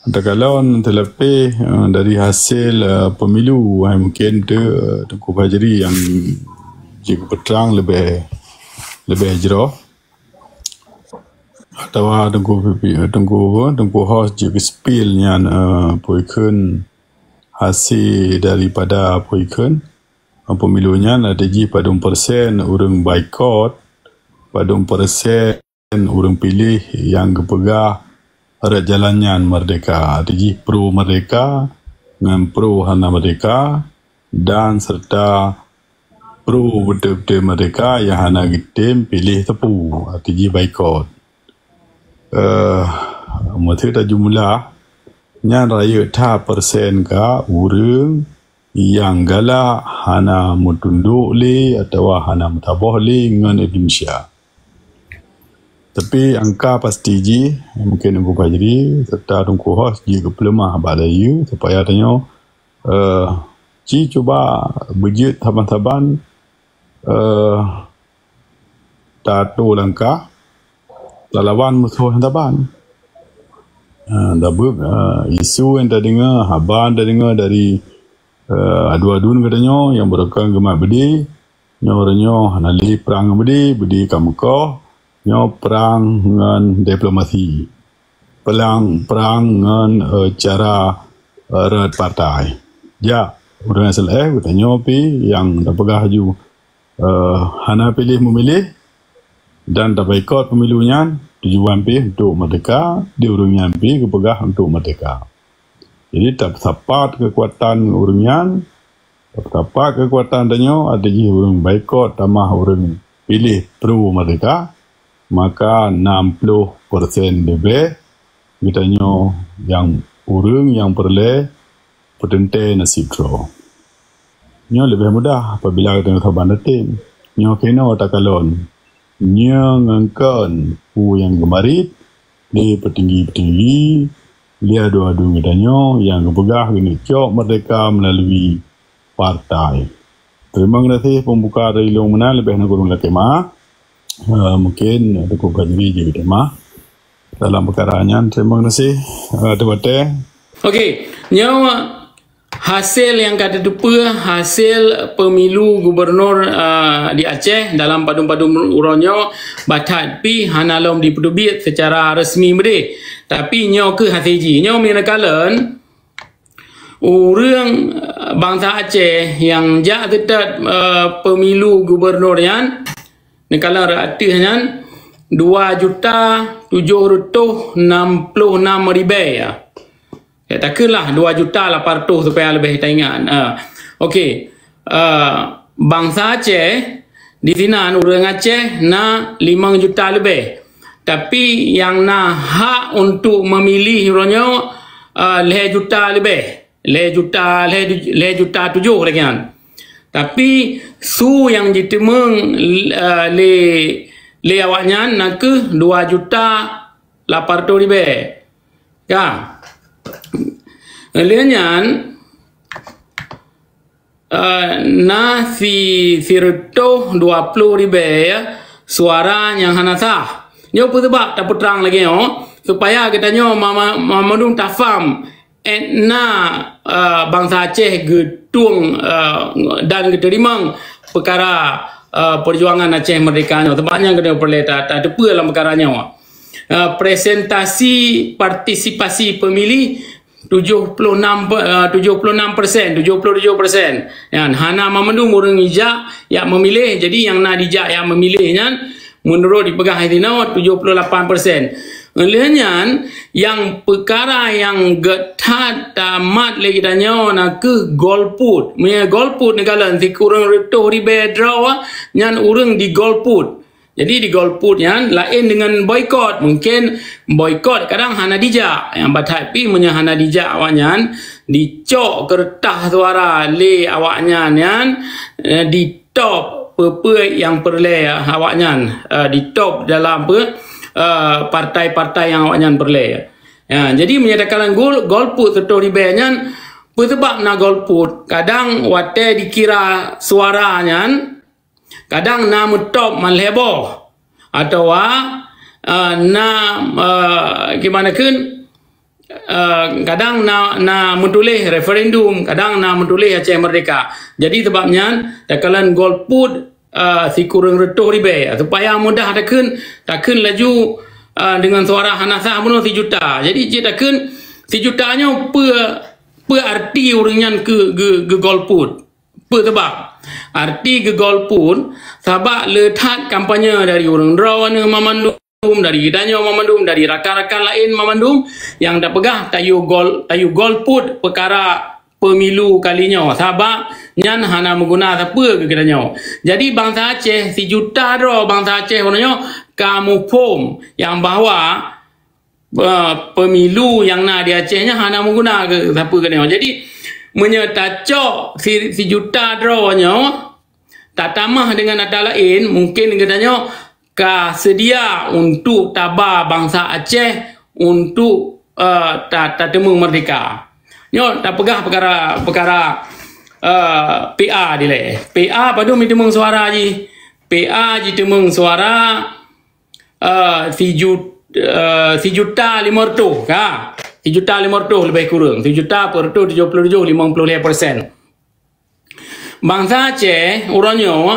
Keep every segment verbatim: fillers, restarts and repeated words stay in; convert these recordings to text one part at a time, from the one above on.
Takalon teuleupeh, eh, dari hasil, eh, pemilu, eh, mungkin tu, eh, Teungku Fajri nyang jeuet geupeutrang leubeh, leubeh jroh. Atawa Teungku Pipi, Teungku apa, Teungku Hos jeuet geuspill nyan, eh, peue kheun hase daripada peue kheun, eh, pemilu nyan, ada jih padum persen ureuëng boikot, padum persen ureuëng piléh nyang geupeugah rot jalan nyan merdeka. Ada jih pro merdeka ngon pro hana merdeka, dan serta pro beutôi-beutôi merdeka nyang hana geutem piléh teupeu, ada jih boikot. Eh, meuseu tajumlah, nyan rayeuk that persen ka ureuëng nyang galak hana meutundok lé atawa hana meusaboh lé ngon Indonesia. Tapi angka pasti jih, mungkin Teungku Fajri serta Teungku Hos jeuet geupeuleumah bak lagée nyoe, supaya tanyoe, eh, ci cuba beujeuet saban-saban, eh, tatô langkah talawan musoh nyang saban. Ha, dabeuek, ha, isu nyang tadeungoe, haba nyang tadeungoe dari, eh, adu-adu geutanyoe nyang beureukan geumat beudé, nyoe uroe nyoe hana lé prang ngon beudé, beudé ka meukoh, nyoe prang ngon diplomasi. Pelang, perang ngon, eh, cara, eh, rot partai. Jak, ureuëng nyang seuleueh geutanyoe pih nyang tapeugah laju, eh, hana piléh meumiléh dan taboikot pemilu nyan, tujuan pih untuk merdeka, di ureuëng nyan pih geupeugah untuk merdeka. Jadi, tapeusapat keukuatan ureuëng nyan, tapeusapat keukuatan tanyoe, ada jih ureuëng boikot tamah ureuëng piléh pro merdeka, maka enam puluh persen leubeh geutanyoe nyang ureuëng nyang peureulée peuteuntée naseb droe. Nyoe leubeh mudah apabila geutanyoe saban tatem. Nyoe keunoe takalon. Nyoe ngon kon peue nyang geumarit lé peutinggi-peutinggi, lé adu-adu geutanyoe nyang geupeugah geuneuk cok merdeka meulalu partai. Terima kasih pembuka dari Long Menang, lebih na kurang lakée maaf. Eh, mungkin cukup ka jadi je kita mah dalam perkara nyan. Terima kasih, eh, Tuan Bateh. Okey, nyoe hasil nyang ka teupeue, hasil pemilu gubernur, eh, di Aceh dalam padum-padum uroe nyoe batat pi hana lom dipeuteubiet secara resmi meudeh. Tapi nyoe keuh hasil jih. Nyoe meunakalon, ureuëng, eh, bansa Aceh nyang jak seutôt, eh, pemilu gubernur nyan, neukalon rot ateueh nyan, dua juta tujoh reutôh nam ploh nam ribée, ya. Ya, takheun lah dua juta lapan reutôh supaya leubeh taingat. Ah, okey. Ah, bansa Aceh, di sinan ureuëng Aceh na limong juta leubeh. Tapi nyang na hak untuk memilih uroe nyoe, ah, lhée juta leubeh. Lhée juta, lhée, lhée juta tujoh lagée nyan. Tapi su nyang jiteumeung, eh, lé, lé awaknyan nakeuh dua juta lapan reutôh ribée. Ka. Lheueh nyan, eh, na si, sireutôh dua ploh ribée, ya, suara nyang hana sah. Nyoe peue sabab tapeutrang lagée nyoe, supaya geutanyoe ma-, ma-, mandum tafam, eh, na, eh, bansa Aceh geutueng, eh, dan geuteurimong peukara, eh, peujuangan Aceh Merdeka nyoe. Sabab nyan geutanyoe peureulée ta-, tateupeue lam peukara nyoe. Eh, presentasi partisipasi pemilih tujoh ploh nam pe-, eh, tujoh ploh nam persen, tujoh ploh tujoh persen. Nyan, hana mamandum ureuëng ijak yak memilih. Jadi, nyang na dijak yak memilih nyan, meunurot dipeugah di sinoe, tujoh ploh lapan persen. Lheueh nyan, nyang peukara nyang geuh that tamat lé geutanyoe nakeuh golput. Meunyoe golput neukalon sikureueng reutôh ribée droe, nyan ureuëng digolput. Jadi, digolput nyan laén deungon boikot. Mungkin boikot kadang hana dijak. Nyang batat pi meunyoe hana dijak awaknyan, dicok keureutah suara lé awaknyan nyan, eh, ditop peue-peue nyang peureulée awaknyan, eh, ditop dalam peue, eh, partai-partai nyang awaknyan peureulée. Ya, jadi meunyoe takalon gol-, golput sireutôh ribée nyan, peue sabab na golput? Kadang watée dikira suara nyan, kadang na meutop man lhée boh, atawa, eh, na, eh, gimana kheun, eh, kadang na, na meutuléh referendum, kadang na meutuléh Aceh Merdeka. Jadi, sebab nyan, takalon golput, eh, sikureueng reutôh ribèe. Supaya mudah takheun, takheun laju, eh, dengan suara hana sah bunoe sijuta. Jadi, cit takheun sijuta nyoe peue, peue arti ureuëng nyan keu, keu, keu golput. Peue sabab? Arti geugolput, sabab le that kampanye dari ureuëng droeneuh mamandum, dari geutanyoe mamandum, dari rakan-rakan laén mamandum, nyang tapeugah tayue gol, tayue golput peukara pemilu kali nyoe, sabab nyan hana meuguna sapeue keu geutanyoe. Jadi bansa Aceh sijuta droe, bansa Aceh uroe nyoe ka muphom nyang bahwa eh, pemilu nyang na di Aceh nyan hana meuguna keu sapeue keunoe. Jadi, meunyoe tacok si, sijuta droe nyoe, tatamah dengan ata laén, mungken geutanyoe ka seudia untuk taba bansa Aceh untuk, eh, ta, tateumeung merdeka. Nyoe tapeugah peukara, peukara, eh, P A dilée. P A padum jiteumeung suara jih. P A jiteumeung suara, eh, siju-, eh, sijuta lima reutôh, ka. Sijuta lima reutôh leubeh kureueng. Sijuta empat reutôh tujoh ploh tujoh, limong ploh lhèe persen. Bansa Aceh uroe nyoe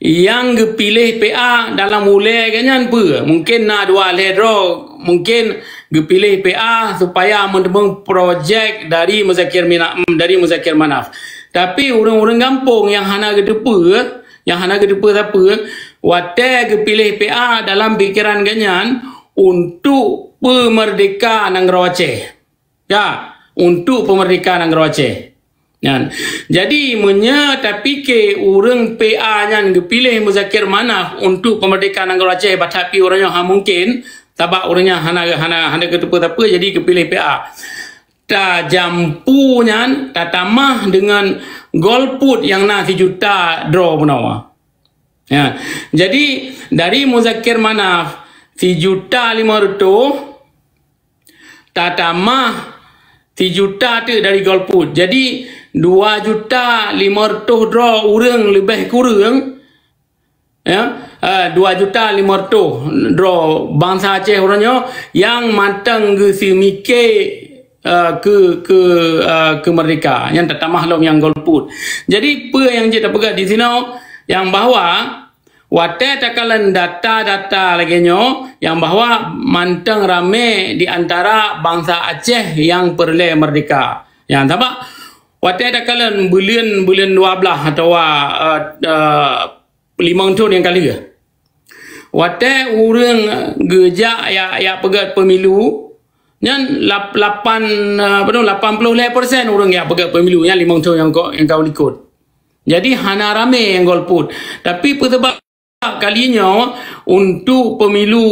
nyang geupiléh P A dalam ulée geuh nyan peue? Mungken na dua lhèe droe, mungken geupiléh P A supaya meuteumeung projek dari Muzakir Mina-, dari Muzakir Manaf. Tapi ureuëng-ureuëng gampông nyang hana geuteupeue, nyang hana geuteupeue sapeue, watée geupiléh P A dalam pikeran geuh nyan untuk peumeurdeka nanggroe Aceh. Ya, untuk peumeurdeka nanggroe Aceh. Nyan. Jadi, meunyoe tapike ureuëng P A nyan geupiléh Muzakir Manaf untuk peumeurdeka nanggroe Aceh, bah that pih ureuëng nyoe hana mungken, sabab ureuëng nyan hana, hana, hana geuteupeue sapeue, jadi geupiléh P A. Tajampu nyan tatamah deungon golput nyang na sijuta droe bunoe. Ya. Jadi, dari Muzakir Manaf sijuta lima reutôh, tatamah sijuta teuk dari golput. Jadi, dua juta lima reutôh droe ureuëng leubeh kureueng, ya, eh, dua juta lima reutôh droe bansa Aceh uroe nyoe nyang mantong geuseumike, eh, keu, keu, eh, keu meurdeka. Nyan tatamah lom nyang golput. Jadi, peue nyang jeuet tapeugah di sinoe? Nyang bahwa watée takalon data-data lagée nyoe, nyang bahwa mantong ramé di antara bansa Aceh nyang peureulée meurdeka. Nyan sabab watée takalon buleuen, buleuen dua blaih atawa, eh, eh, limong thon nyang ka lheueh. Watée ureuëng geujak jak, jak peugét pemilu, nyan lap-, lapan, eh, apa tu, lapan ploh lhèe persen ureuëng jak peugét pemilu, nyan limong thon nyang ka, nyang ka likot. Jadi, hana ramé nyang golput. Tapi, peue sabab kali nyoe untuk pemilu,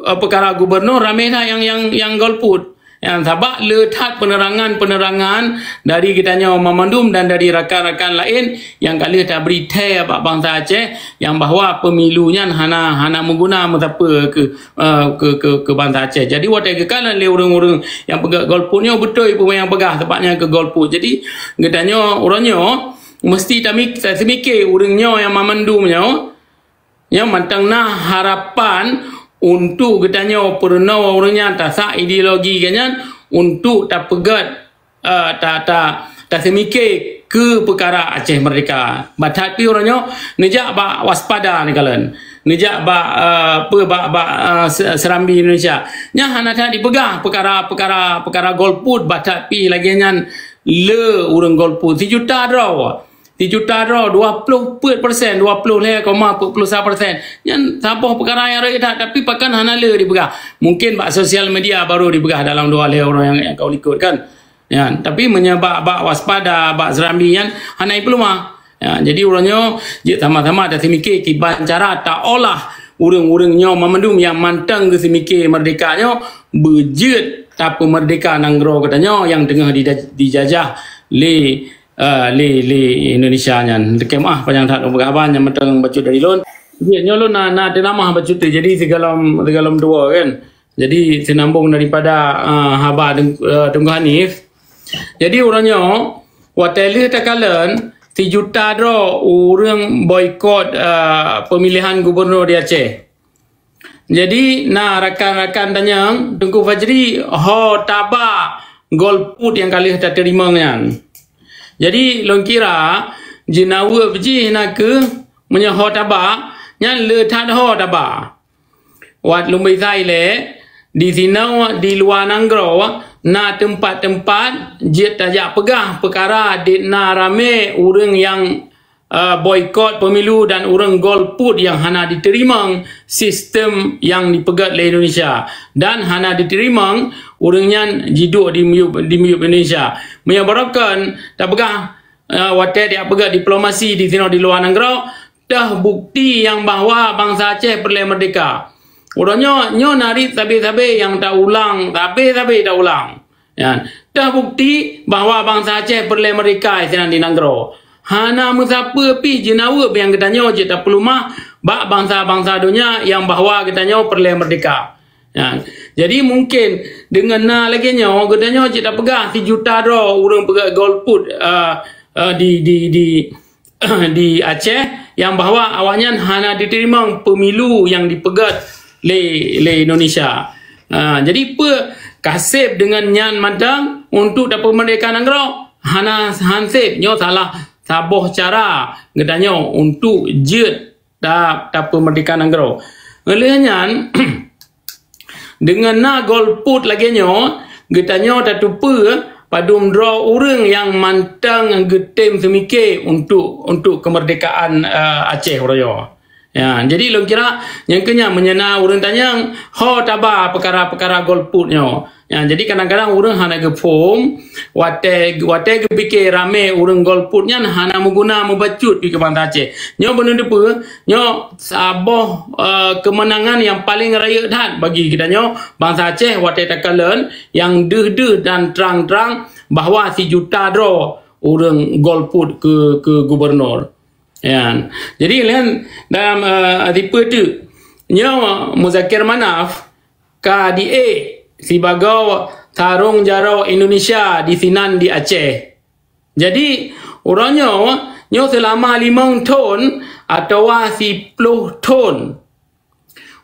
eh, peukara gubernur ramé that nyang, nyang, nyang golput? Nyang sabab le that penerangan-penerangan dari geutanyoe mamandum dan dari rakan-rakan laén nyang ka lheueh tabri thèe bak bansa Aceh nyang bahwa pemilu nyan hana, hana meuguna meusapeue keu, eh, keu, keu, keu bansa Aceh. Jadi, watée geukalon lé ureuëng-ureuëng nyang peugah golput nyoe beutôi peue nyang peugah, sabab nyan keu golput. Jadi, geutanyoe uroe nyoe meusti tamik-, taseumike ureuëng nyoe nyang mamandum nyoe, nyoe mantong na harapan untuk geutanyoe peurunoe ureuëng nyan tasak ideologi geuh nyan untuk tapeugét, eh, ta, ta, taseumike keu peukara Aceh Merdeka. Bah that pih uroe nyoe neujak bak waspada neukalon. Neujak bak, eh, peue bak, bak, eh, se-, Serambi Indonesia. Nyan hana that dipeugah peukara-peukara, peukara golput, bah that pih lagée nyan le ureuëng golput. Sijuta droe. Sijuta droe, dua ploh peuet persen, dua ploh lhèe koma peuet ploh sa persen. Nyan saboh peukara nyang rayeuk that, tapi pakon hana le dipeugah. Mungken bak sosial media baru dipeugah dalam dua lhèe uroe nyang, nyang ka likot kan. Nyan, tapi meunyoe bak, bak waspada, bak Serambi nyan hana jipeuleumah. Ya, jadi uroe nyoe jeuet sama-sama taseumike kiban cara taolah ureuëng-ureuëng nyoe mamandum nyang mantong geuseumike meurdeka nyoe beujeuet tapeumeurdeka nanggroe geutanyoe nyang teungoh dida-, dijajah lé eh, lé, lé Indonesia nyan. Lakée meuáh panyang that lôn peugah haba nyang mantong bacut dari lôn. Jeuet nyoe lôn na, na teulamah bacut tu. Jadi sigohlom, sigohlom dua kan. Jadi sinambong daripada, eh, haba Teung-, eh, Teungku Hanif. Jadi uroe nyoe, watée lheueh takalon, sijuta droe ureuëng boikot, eh, pemilihan gubernur di Aceh. Jadi na rakan-rakan tanyong, Teungku Fajri, ho taba golput nyang ka lheueh tateurimong nyan. Jadi lôn kira jeunaweueb jih na kheueh meunyoe ho taba, nyan le that ho taba. Wat lôn bri sai lé, di sinoe di luwa nanggroe na teumpat-teumpat jeuet tajak peugah peukara dit na ramé ureuëng nyang uh, boikot pemilu dan ureuëng golput nyang hana jiteurimong sistem nyang jipeugét lé Indonesia dan hana jiteurimong ureuëng nyan jiduek di miyueb, di miyueb Indonesia. Meunyoe barokon tapeugah, uh, watée tajak peugét diplomasi di sinoe di luwa nanggroe, teuh bukti nyang bahwa bansa Aceh peureulée meurdeka. Uroe nyoe, nyoe na riet sabe-sabe nyang taulang, sabe-sabe taulang. Nyan, teuh bukti bahwa bansa Aceh peureulée meurdeka sinan di nanggroe. Hana meusapeue pih jeunaweueb nyang geutanyoe jeuet tapeuleumah bak bansa-bansa donya nyang bahwa geutanyoe peureulée meurdeka. Nyan. Jadi mungkin deungon na lagée nyoe geutanyoe jeuet tapeugah sijuta droe ureuëng peugét golput, uh, uh, di, di, di, di Aceh nyang bahwa awaknyan hana jiteurimong pemilu nyang jipeugét lé, lé Indonesia. Uh, jadi peue kaseb deungon nyan mantong untuk tapeumeurdeka nanggroe? Hana, hanseb, nyoe salah saboh cara geutanyoe untuk jeuet ta, tapeumeurdeka nanggroe. Lheueh nyan, deungon na golput lagée nyoe, geutanyoe tateupeue padum droe ureuëng nyang mantong geutem seumike untuk, untuk keumeurdekaan, uh, Aceh uroe nyoe. Ya, jadi lôn kira nyang keu nyan meunyoe na ureuëng tanyong ho taba peukara-peukara golput nyoe. Ya, jadi kadang-kadang ureuëng hana geuphom, watée, watée geupike ramé ureuëng golput nyan hana meuguna mubacut pike bansa Aceh. Nyoe beuneuteupeu, nyoe saboh, uh, keumeunangan nyang paleng rayeuk that bagi geutanyoe bansa Aceh watée takalon nyang deuh-deuh dan trang-trang bahwa sijuta droe ureuëng golput keu, keu gubernur. Nyan. Jadi lheueh dalam, uh, tipe tu, nyoe Muzakir Manaf ka diék sibagoe sarong jaroe Indonesia di sinan di Aceh. Jadi uroe nyoe, nyoe seulama limong thon atawa siploh thon.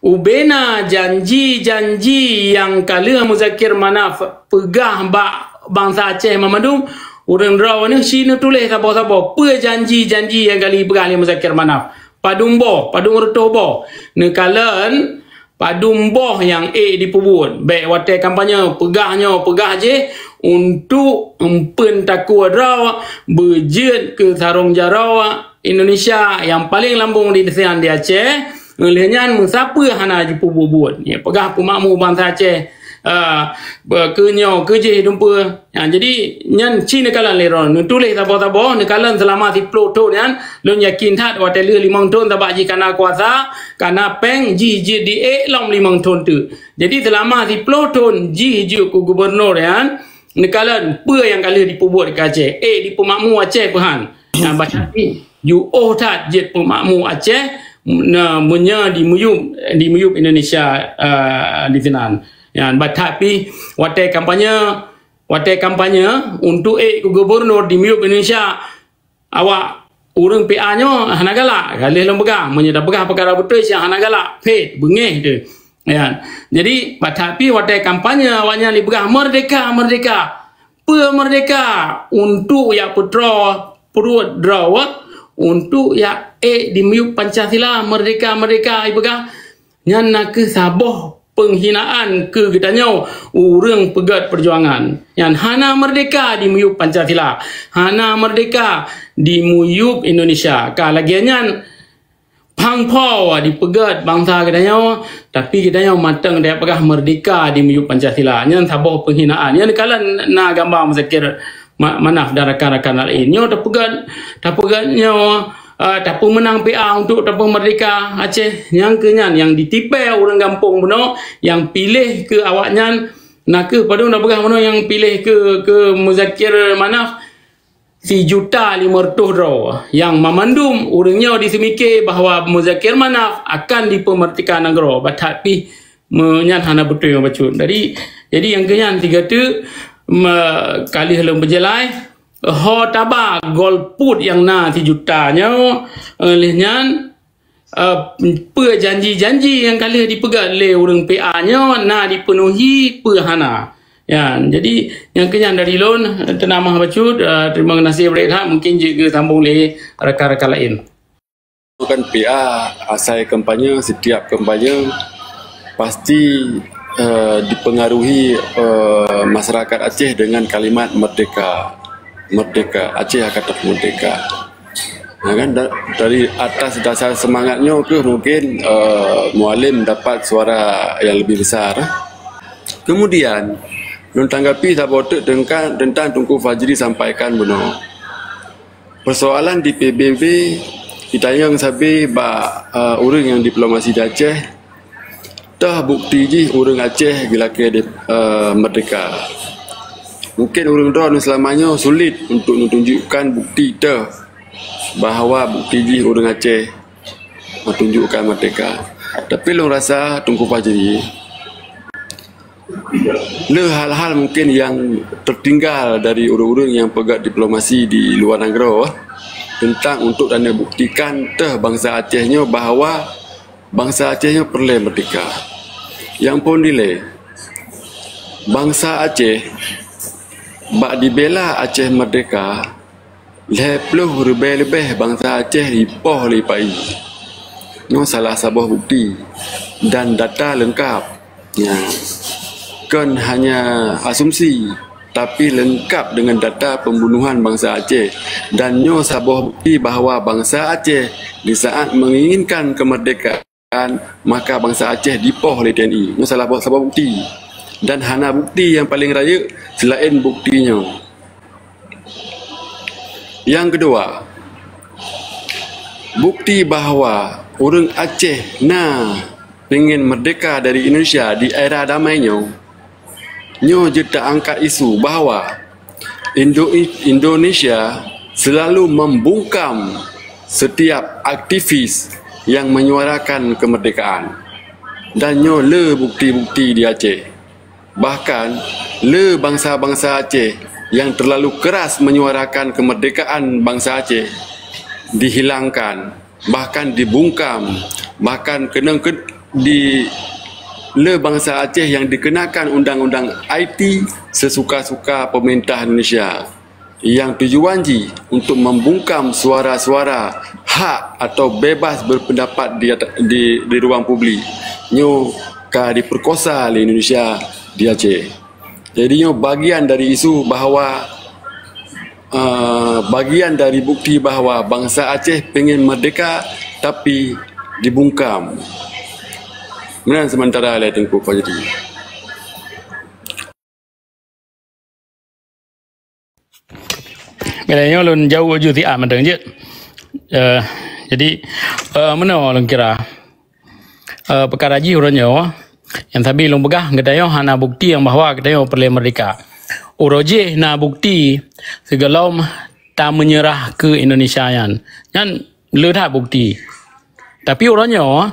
Ubena janji-janji nyang ka lheueh Muzakir Manaf peugah bak bansa Aceh mamandum, ureuëng droe nyoe si neutuléh saboh-saboh peue janji-janji nyang ka lheueh peugah lé Muzakir Manaf. Padum boh, padum reutôh boh. Neukalon padum boh nyang ék jipeubuet. Bék watée kampanye peugah nyoe, peugah jih untuk empeuen takue droe beujeuet keu sarong jaroe Indonesia nyang paleng lambong di sinan di Aceh. Lheueh nyan meusapeue hana jipeubuet-buet. Ya, peugah peumakmu bansa Aceh, uh, keu nyoe, keu jih dumpeue. Ya, jadi nyan ci neukalon lé droe, neutuléh saboh-saboh, neukalon seulama siploh thon nyan, lôn yakin that watée lheueh limong thon sabab jih kana kuasa, kana péng, jih jeuet diék lom limong thon teuk. Jadi seulama siploh thon jih jeuet keu gubernur nyan, neukalon peue nyang ka lheueh jipeubuet keu Aceh. Ék jipeumakmu Aceh peuhan. Nyang baca jiôh that jeuet peumakmu Aceh, na, meunyoe di miyueb, di miyueb Indonesia, uh, di sinan. Nyan batat pih watée kampanye, watée kampanye untuk ék keu gubernur di miyueb Indonesia, awak ureuëng P A nyoe hana galak. Ka lheueh lôn peugah, meunyoe tapeugah peukara beutôi, siang hana galak, phét, beungéh teuh. Ya. Jadi batat pih watée kampanye awaknyan jipeugah meurdeka, meurdeka. Peue meurdeka? Untuk jak peutroe pruet droe, untuk jak ék di miyueb Pancasila, meurdeka, meurdeka jipeugah. Nyan na kheueh saboh peunghinaan keu geutanyoe ureuëng peugét peujuangan. Nyan hana meurdeka di miyueb Pancasila, hana meurdeka di miyueb Indonesia. Ka lagée nyan, phang pho jipeugét bansa geutanyoe, tapi geutanyoe mantong tajak peugah meurdeka di miyueb Pancasila. Nyan saboh peunghinaan. Nyan kalon na gamba Muzakir Ma-, Manaf dan rakan-rakan laén. Nyoe tapeugét, tapeugét nyoe, uh, tapeumeunang P A untuk tapeumeurdeka Aceh. Nyang keu nyan nyang jitipée ureuëng gampông bunoe, nyang piléh keu awaknyan, na kheueh padum tapeugah bunoe nyang piléh keu, keu Muzakir Manaf, sijuta limong reutôh droe. Nyang mamandum ureuëng nyoe jiseumike bahwa Muzakir Manaf akan jipeumeurdeka nanggroe. Batat pih me-, nyan hana beutôi bacut. Jadi, jadi nyang keu nyan sigoe teuk me-, ka lheueh lôn peujeulaih, ho taba golput nyang na sijuta nyoe, eh, lheueh nyan Uh, peue janji-janji nyang ka lheueh dipeugah lé ureuëng P A nyoe na dipenuhi peue hana. Ya, jadi nyang keunyan dari lôn, Teunamah bacut, uh, terima kasih beureukat, mungkin jeuet geusambung lé rakan-rakan laén. Bukan P A, asai kampanye, setiap kampanye pasti uh, dipengaruhi uh, masyarakat Aceh dengan kalimat merdeka. Merdeka, Aceh akan tetap merdeka. Nah, kan, da- dari atas dasar semangatnya ke mungkin uh, Mualim dapat suara yang lebih besar. Kemudian, lôn tanggapi saboh teuk tentang, tentang Teungku Fajri sampaikan bunoe. Persoalan di P B B ditanyong sabe bak uh, ureuëng nyang diplomasi di Aceh, toh bukti jih ureuëng Aceh geulakée uh, merdeka. Mungkin ureuëng droe selama nyoe sulit untuk menunjukkan bukti toh bahwa bukti jih ureuëng Aceh menunjukkan merdeka. Tapi lôn rasa Teungku Fajri le hal-hal mungkin yang tertinggal dari ureuëng-ureuëng nyang peugah diplomasi di luar nanggroe tentang untuk dan buktikan teuh bansa Aceh nyoe bahwa bansa Aceh nyoe peureulée merdeka. Nyang phon dilée, bansa Aceh bak dibela Aceh merdeka, lhée ploh ribée leubeh bansa Aceh ipoh lé pai. Nyoe salah saboh bukti dan data leungkap. Ya. Kon hanya asumsi, tapi leungkap dengan data pembunuhan bansa Aceh. Dan nyoe saboh bukti bahwa bansa Aceh di saat menginginkan kemerdekaan, maka bansa Aceh dipoh lé T N I. Nyoe salah saboh bukti. Dan hana bukti nyang paleng rayeuk selain bukti nyoe. Nyang keudua, bukti bahwa ureuëng Aceh na pengen merdeka dari Indonesia di era damai nyoe, nyoe jeuet teuangkat isu bahwa Indo- Indonesia selalu membungkam setiap aktivis yang menyuarakan kemerdekaan. Dan nyoe le bukti-bukti di Aceh. Bahkan, le bansa-bansa Aceh yang terlalu keras menyuarakan kemerdekaan bansa Aceh dihilangkan, bahkan dibungkam, bahkan keunong ke di le bansa Aceh yang dikenakan undang-undang I T sesuka-suka pemerintah Indonesia. Yang tujuan jih untuk membungkam suara-suara hak atau bebas berpendapat di, di, di ruang publik nyoe ka diperkosa lé Indonesia di Aceh. Jadi nyoe bagian dari isu bahawa uh, bagian dari bukti bahawa bansa Aceh pengen merdeka tapi dibungkam. Meunan sementara lé Teungku Fajri. Bila nyoe lôn jaweueb laju siat mantong jeuet. Uh, jadi uh, meunoe lôn kira uh, peukara jih uroe nyoe nyang sabe lôn peugah geutanyoe hana bukti nyang bahwa geutanyoe peureulée merdeka. Uroe jih na bukti sigohlom tameunyeurah keu Indonesia nyan. Nyan le that bukti. Tapi uroe nyoe,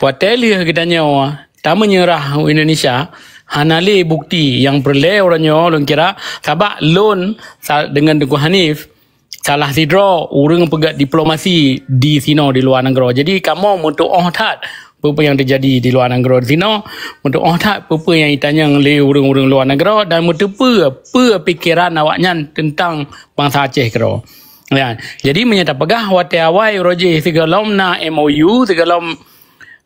watée lheueh geutanyoe tameunyeurah u Indonesia, hana le bukti nyang peureulée uroe nyoe lôn kira, sabab lôn sa- deungon Teungku Hanif salah sidroe ureuëng peugét diplomasi di sinoe di luwa nanggroe. Jadi kamoe meutuoh that peue-peue nyang teujadi di luwa nanggroe di sinoe, meutuoh that peue-peue nyang jitanyong lé ureuëng-ureuëng luwa nanggroe dan meuteupeue peue pikeran awaknyan teuntang bansa Aceh keudroe. Ya, jadi meunyoe tapeugah watée awai uroe jih sigohlom na M O U, sigohlom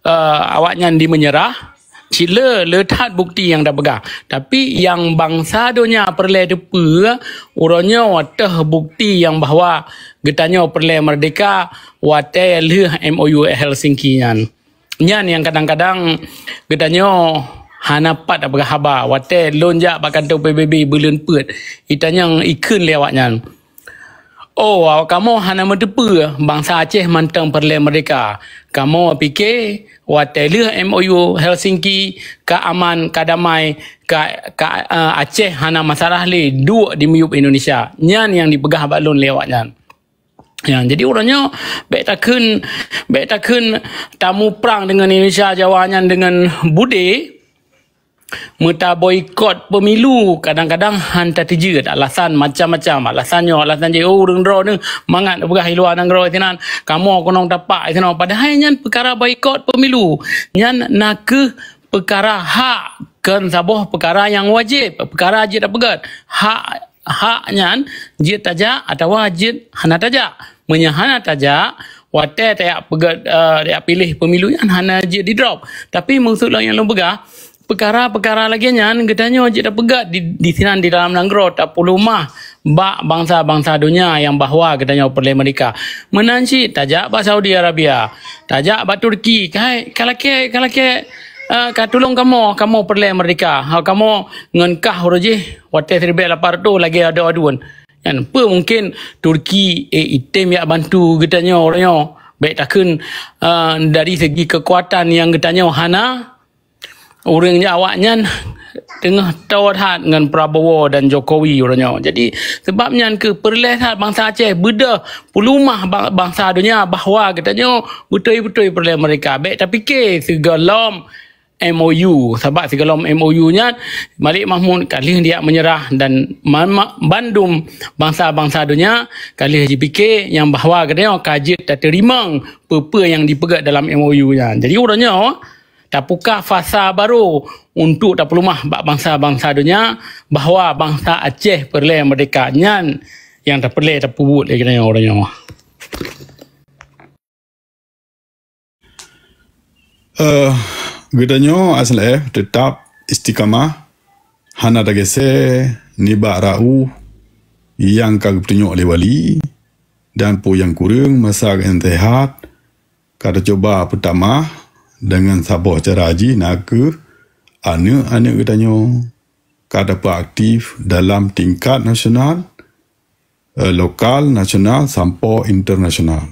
uh, awaknyan dimeunyeurah, cit le, le that bukti nyang tapeugah. Tapi nyang bansa donya peureulée teupeue, uroe nyoe teuh bukti nyang bahwa geutanyoe peureulée meurdeka watée lheueh M O U Helsinki nyan. Nyan nyang kadang-kadang geutanyoe hana pat tapeugah haba. Watée lôn jak bak kantô P B B buleuen peuet, itanyong ikheun lé awaknyan, "Oh, awak kamoe hana meuteupeue bansa Aceh mantong peureulée meurdeka. Kamoe pike watée lheueh M O U Helsinki ka aman, ka damai, ka, ka uh, Aceh hana masalah lé duek di miyueb Indonesia." Nyan nyang dipeugah bak lôn lé awaknyan. Ya, jadi uroe nyoe bék takheun, bék takheun tamuprang deungon Indonesia Jawa nyan deungon budé. Meutaboikot pemilu kadang-kadang han tateujeut alasan macam-macam. Alasan nyoe, alasan jih, oh, ureuëng droeneuh mangat peugah i luwa nanggroe sinan, kamoe keunong tapak sinoe. Padahai nyan peukara boikot pemilu. Nyan na kheueh peukara hak, kon saboh peukara nyang wajéb, peukara jeuet tapeugét. Hak hak nyan jeuet tajak atawa jeuet hana tajak. Meunyoe hana tajak, watée tajak peugét, eh, tajak piléh pemilu nyan hana jeuet didrop. Tapi meukeusut lôn nyang lôn peugah, peukara-peukara lagée nyan geutanyoe jeuet tapeugét di, di sinan di dalam nanggroe, tapeuleumah bak bansa-bansa donya nyang bahwa geutanyoe peureulée meurdeka. Meunan cit tajak bak Saudi Arabia, tajak bak Turki, ka, ka lakée, ka lakée, eh, ka tulông kamoe, kamoe peureulée meurdeka. Ha, kamoe ngon kah uroe jih watée siribée lapan reutôh lagée adoe aduen. Nyan peue mungken Turki, eh, item jak bantu geutanyoe uroe nyoe. Bék takheun, eh, dari segi keukuatan nyang geutanyoe hana, ureuëng awaknyan teungoh toe that ngon Prabowo dan Jokowi uroe nyoe. Jadi, seubab nyan keuh peureulée that bansa Aceh beudôh peuleumah ba-, bansa donya bahwa geutanyoe beutôi-beutôi peureulée meurdeka. Bék tapike sigohlom M O U. Sabab sigohlom M O U nyan, Malik Mahmud ka lheueh dijak meunyeurah dan ma-, ma-, bandum bansa-bansa donya ka lheueh jipike nyang bahwa geutanyoe ka jeuet tateurimong peue-peue nyang dipeugét dalam M O U nyan. Jadi, uroe nyoe tapuka fasa barô untuk tapeuleumah bak bansa-bansa donya bahwa bansa Aceh peureulée meurdeka. Nyan nyang tapeureulée tapeubuet lé geutanyoe uroe nyoe. Eh, geutanyoe S L F teutap istiqamah, hana tageusé nibak ra'uh nyang ka geupeutunyok lé wali, dan peue nyang kureueng masa geutanyoe seuhat, ka tacuba peutamah deungon saboh cara jih, na kheueh aneuëk-aneuëk geutanyoe ka tapeuaktif dalam tingkat nasional, eh, lokal, nasional, sampoe internasional.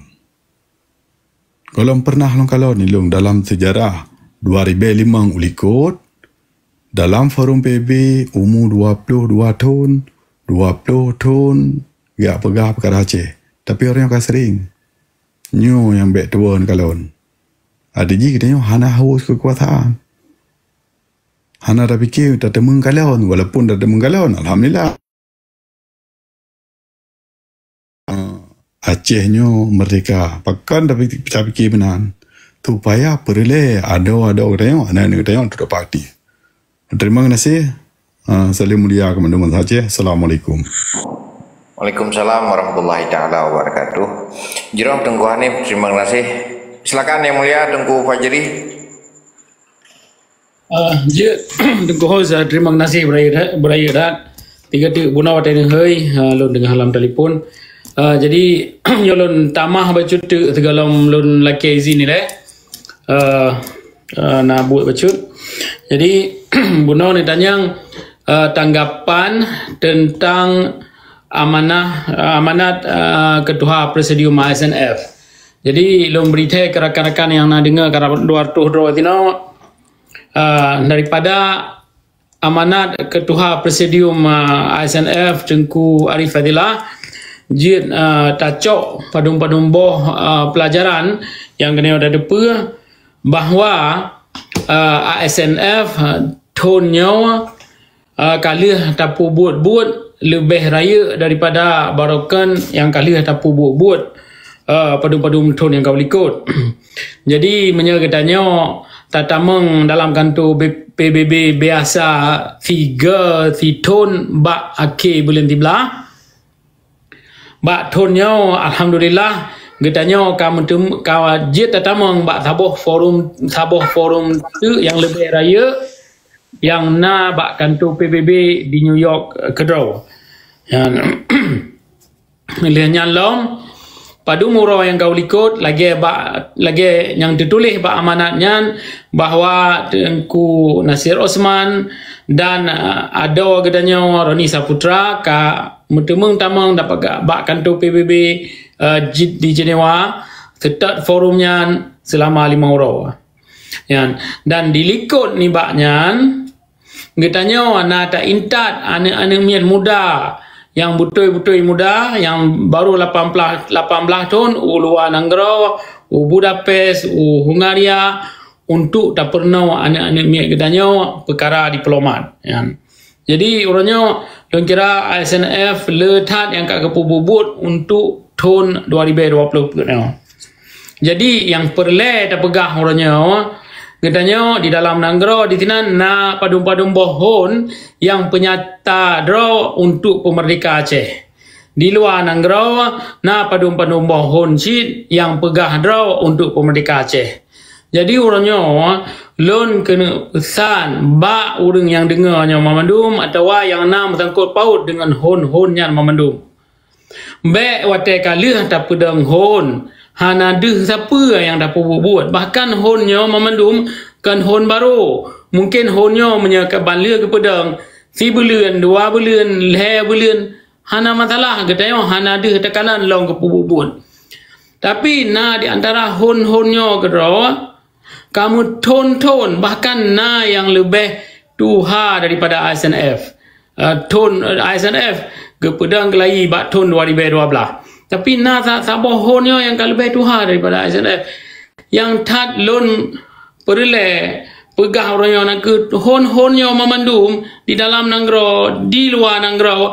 Gohlom pernah lôn kalon ilong dalam seujarah dua ribée limong u likot, dalam forum P B B umu dua ploh dua thon, dua ploh thon geujak peugah peukara Aceh. Tapi ureuëng nyoe ka sering. Nyoe nyang bék tuwö kalon. Adak jih geutanyoe hana haus keukuasaan. Hana tapike tateumeung kalon, walaupun tateumeung kalon, alhamdulillah. Ah, Aceh nyoe meurdeka. Pakon tapi tapike meunan? Supaya peureulée adoe-adoe geutanyoe, aneuëk-aneuëk geutanyoe, duek pati. Terima kasih. Ah, salam mulia keu mandum bansa Aceh. Assalamualaikum. Waalaikumsalam warahmatullahi taala wabarakatuh. Jroh Teungku Hanif, terima kasih. Silakan Yang Mulia Teungku Fajri. Ah, jeuet, Teungku Hoz, ah, terima kasih beuraya that, beuraya that. Tiga teuk bunoe watée neuhôi, ah, lôn deungoe lam telepon. Ah, jadi, nyoe lôn tamah bacut teuk sigohlom lôn lakée izin ilée. Ah, ah, na buet bacut. Jadi, bunoe neutanyong, ah, tanggapan tentang amanah, ah, amanat, ah, Keutuha Presidium A S N F. Jadi, lôn bri thée keu rakan-rakan nyang na deungoe karab dua reutôh droe sinoe, ah, daripada amanat Keutuha Presidium, ah, A S N F Teungku Arif Fadilah jeuet, ah, tacok padum-padum boh, ah, peulajaran nyang keuneuk tateupeue bahwa, ah, A S N F, ah, thon nyoe, ah, ka lheueh tapeubuet-buet leubeh rayeuk daripada baroekon nyang ka lheueh tapeubuet-buet, ah, padum-padum thon nyang ka likot. Jadi, meunyoe geutanyoe tatamong dalam kantô B-, P B B biasa sigoe sithon bak akhé buleuen siblaih, bak thon nyoe, alhamdulillah, geutanyoe ka meuteum-, ka jeuet tatamong bak saboh forum, saboh forum teuk nyang leubeh rayeuk nyang na bak kantô P B B di New York, eh, keudroe. Nyan, lheueh nyan lom, padum uroe nyang ka likot, lagée bak, lagée nyang teutuléh bak amanat nyan, bahwa Teungku Nasir Osman dan, eh, adoe geutanyoe Roni Saputra ka meuteumeung tamong dapat ga-, bak kantô P B B, eh, jid di Jenewa, seutôt forum nyan seulama limong uroe. Nyan. Dan di likot nibak nyan, geutanyoe na taintat aneuëk-aneuëk miet muda nyang beutôi-beutôi muda, nyang baru lapan belas, lapan belas thon, u luwa nanggroe, u Budapest, u Hungaria, untuk tapeurunoe aneuk-aneuk miet geutanyoe peukara diplomat, ya. Jadi, uroe nyoe, lôn kira I S N F le that nyang ka geupeubuet-buet untuk thon dua ribèe dua ploh peuet nyoe. Jadi, nyang peureulèe tapeugah uroe nyoe, geutanyoe di dalam nanggroe di sinan na padum-padum boh hon nyang peunyata droe untuk peumeurdeka Aceh. Di luwa nanggroe na padum-padum boh hon cit nyang peugah droe untuk peumeurdeka Aceh. Jadi, uroe nyoe, lôn keuneuk peusan bak ureuëng nyang deungoe nyoe mamandum atawa nyang na meusangkot paut deungon hon-hon nyan mamandum. Bèk watèe ka lheueh tapeudong hon, hana deuh sapeue nyang tapeubuet-buet. Bahkan hon nyoe mamandum kon hon barô. Mungken hon nyoe meunyoe ka ban lheueh geupeudong, sibuleuen, dua buleuen, lhèe buleuen, hana masalah, geutanyoe hana deuh takalon lom geupeubuet-buet. Tapi na di antara hon-hon nyoe keudroe, ka meuthon-thon, bahkan na nyang leubeh tuha daripada I S N F. Eh, thon, eh, I S N F geupeudong geulayi bak thon dua ribèe dua blah. Tapi na sa-, saboh hon nyoe nyang ka leubeh tuha daripada I S N F. Nyang that lôn peureulèe peugah uroe nyoe nakeuh hon-hon nyoe mamandum di dalam nanggroe, di luwa nanggroe,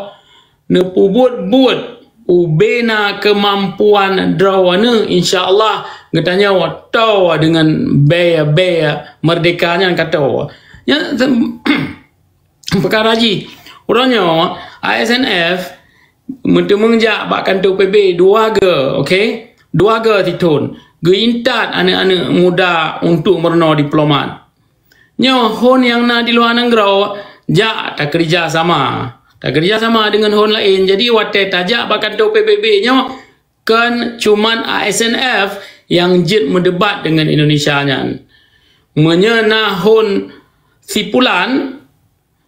neupeubuet-buet ubena keumampuan droeneuh, insya Allah geutanyoe toe deungon bèe-bèe meurdeka nyan ka toe. Nyan, peukara jih, uroe nyoe I S N F meuteumeung jak bak kantô P B B dua goe, oke? Dua goe sithon, geuintat aneuk-aneuk muda untuk meurunoe diplomat. Nyoe hon nyang na di luwa nanggroe, jak takeurija sama. Takeurija sama deungon hon laén. Jadi, watèe tajak bak kantô P B B nyoe, kon cuman I S N F nyang jeuet meudebat deungon Indonesia nyan. Meunyoe na hon sipulan,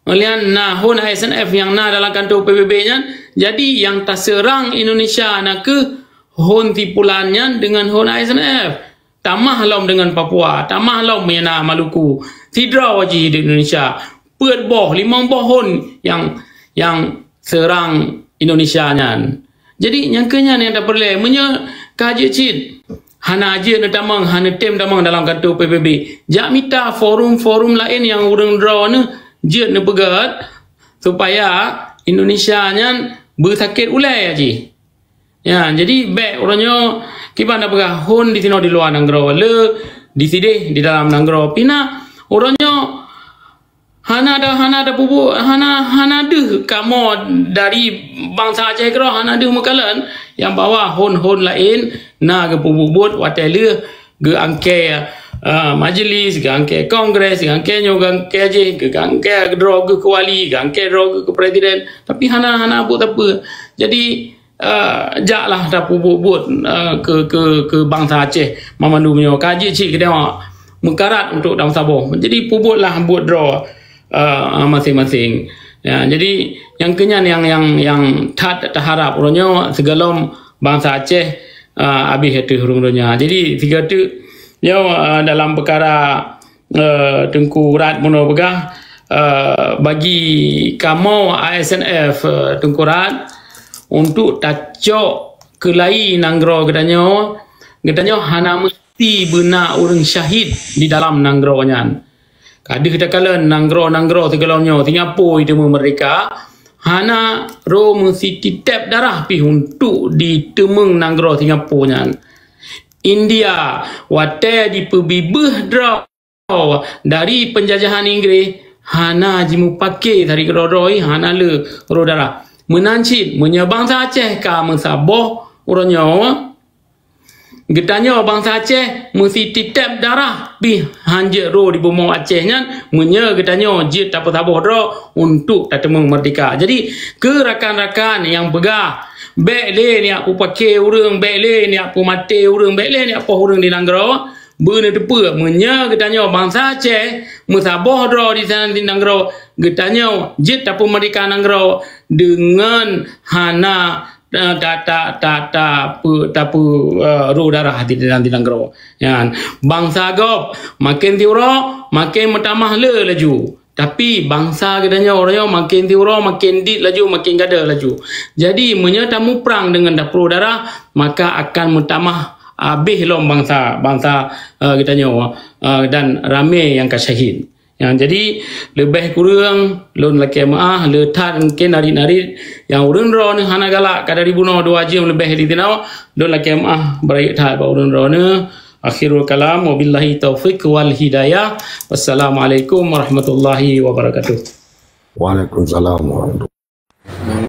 nyan na hon I S N F nyang na dalam kantô P B B nyan, jadi nyang taseurang Indonesia nakeuh hon sipulan nyan deungon hon I S N F. Tamah lom deungon Papua, tamah lom meunyoe na Maluku. Sidroe jih di Indonesia, peuet boh, limong boh hon nyang, nyang seurang Indonesia nyan. Jadi, nyang keu nyan nyang tapeureulèe. Meunyoe ka jeuet cit, hana jeuet neutamong, hana tem tamong dalam kantô P B B. Jak mita forum-forum laén nyang ureuëng droeneuh jeuet neupeugèt, supaya Indonesia nyan beusakét ulèe jih. Ya, jadi bèk uroe nyoe kiban tapeugah hon di sinoe di luwa nanggroe, le di sideh di dalam nanggroe. Pih na uroe nyoe hana ada, hana ada peubuet, hana, hana deuh kamoe dari bansa Aceh keudroe hana deuh meukalon nyang bahwa hon-hon laén na geupeubuet-buet watèe lheueh geuangkée, ah, majlis, geuangkée kongres, geuangkée nyoe, geuangkée jih, geuangkée droe geuh keu wali, geuangkée droe geuh keu presiden, tapi hana, hana buet sapeue. Jadi, eh, jaklah tapeubuet-buet, eh, keu, keu, keu bansa Aceh mamandum nyoe. Ka jeuet cit keudéh meukarat untuk dalam saboh. Jadi, peubuetlah buet droe, eh, maséng-maséng. Ya, jadi, nyang keu nyan nyang, nyang, nyang that taharap uroe nyoe sigohlom bansa Aceh, eh, habéh ateueh ureuëng donya. Jadi, sigoe teuk nyoe, eh, dalam peukara eh, Teungku Rat bunoe peugah, eh, bagi kamoe I S N F, eh, Teungku Rat, untuk tacok keulayi nanggroe geutanyoe, geutanyoe hana meusti beuna ureuëng syahid di dalam nanggroe nyan. Ka deuh takalon nanggroe-nanggroe sigohlom nyoe, Singapura teuma meurdeka, hana ro meusititép darah pih untuk diteumeung nanggroe Singapura nyan. India, watée jipeubibeuh droe dari penjajahan Inggris, hana jimupaké dari keudroe-droe, hana le roh darah. Meunan cit, meunyoe bansa Aceh ka meusaboh uroe nyoe, geutanyoe bansa Aceh meusti titép darah pih hanjeuet roh di bumoe Aceh nyan, meunyoe geutanyoe jeuet tapeusaboh droe untuk tateumeung meurdeka. Jadi, keu rakan-rakan nyang peugah, bék lé neujak peupaké ureuëng, bék lé neujak peumaté ureuëng, bék lé neujak poh ureuëng di nanggroe, beuneuteupeue, meunyoe geutanyoe bansa Aceh meusaboh droe di sinan di nanggroe, geutanyoe jeuet tapeumeurdeka nanggroe deungon hana, eh, ta-, ta-, ta-, ta-, peu-, tapeu-, eh, roh darah di sinan di nanggroe. Nyan, bansa gob maken siuroe, maken meutamah le laju. Tapi bansa geutanyoe uroe nyoe maken siuroe, maken dit laju, maken gada laju. Jadi, meunyoe tamuprang deungon tapeuroh darah, maka akan meutamah Abéh lom bansa, bansa, eh, geutanyoe, eh, dan ramé nyang ka syahid. Nyang jadi, leubeh kureueng lôn lakée meuáh, le that mungken narit-narit nyang ureuëng droeneueh hana galak ka dari bunoe dua jeuem leubeh di tinoe, lôn lakée meuáh beurayeuk that bak ureuëng droeneueh. Akhirul kalam, wabillahi taufiq wal hidayah. Wassalamualaikum warahmatullahi wabarakatuh. Waalaikumsalam warahmatullahi